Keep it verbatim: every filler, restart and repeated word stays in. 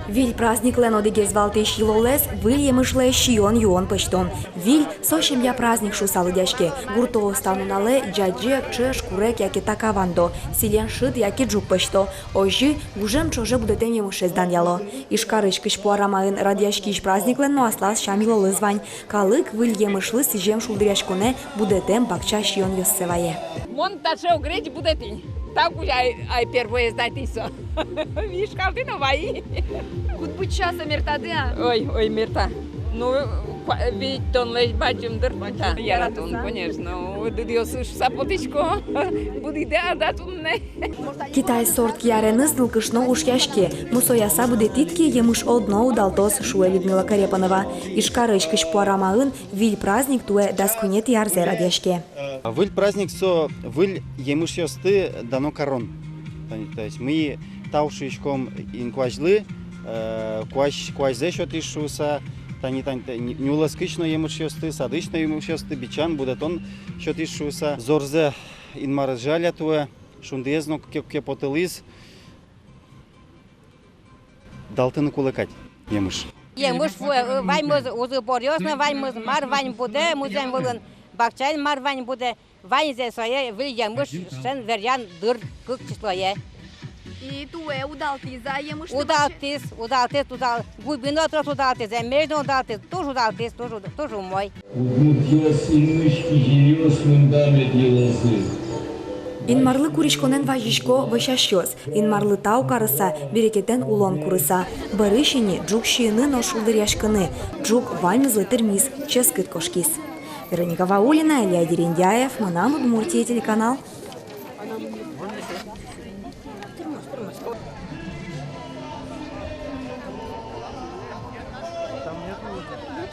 Виль праздниклэн одӥгез валтӥсь йылолэз — выль емышлы сиён-юон пӧзьтон. Виль — со семья праздник шуыса лыдъяське. Гуртоос та нуналэ ӟаӟег, ӵеш, курег яке така вандо, сӥлен шыд яке ӝук пӧзьто. Озьы гужем ӵоже будэтэм емышез данъяло. Ижкарысь Кызьпу арамаын радъяськись праздниклэн но аслаз сям-йылолыз вань. Калык выль емышлы сӥзем шулдыръяськонэ будэтэм бакча сиёнъёссэ вае. Мон таӵе огреч будэтӥ. Тау кузя ай, ай первоез дайтӥ со. Вишкалтӥ но вайи. Кудбыдӟа со мертады-а? Ой, ой, мерта. Ну, куа-, витьтонлэсь бадӟым дыр. Бадӟым. Яратон, яратыса, конечно. Дыдъёсы шуса потӥсько. Будӥды-а да туннэ. Китай сорт кияреныз нылкышно ушъяське. Мусояса будэтӥд ке, емыш одно удалтоз, шуэ Людмила Корепанова. Ижкарысь Кызьпу арамаын виль праздник туэ дас куинетӥ арзэ радъяське. Выль праздник — со выль емышъёсты дано карон. То, то есть ми тау шуиськом инкуазьлы, э, куазь, куазьзэ сётӥз шуыса, тани, тани, тани ню-, нюлэскысь но емышъёсты, садысь но емышъёсты бичан, будэтон сётӥз шуыса. Зорзэ Инмар ӧз жаля туэ, шундыез но ке, ке потылӥз. Далтыны кулэ кадь емыш. Емыш вуэ, э, ваньмыз узы-боръёс но, ваньмыз, мар вань будэ музъем вылын, бакчаын мар вань будэ, ваньзэ сое выль емыш шуыса веръян дыр кык числое. И туэ удалтӥз-а емыш? Удалтӥз, удалтӥз, удал-, губи но трос удалтӥз, эмезь но удалтӥз, туж удалтӥз, туж уд-, туж умой. Удмуртъёс, инмысь кизилиос мында мед йылозы. Инмарлы куриськонэн вазисько вӧсясьёс. Инмарлы тау карыса, берекетэн улон курыса. Бӧрысь ини ӝук сиыны но шулдыръяськыны. Ӝук ваньмызлы тырмиз, ческыт кошкиз. Вероника Ваулина, Илья Дерендяев, «Мынам Удмуртие» телеканал.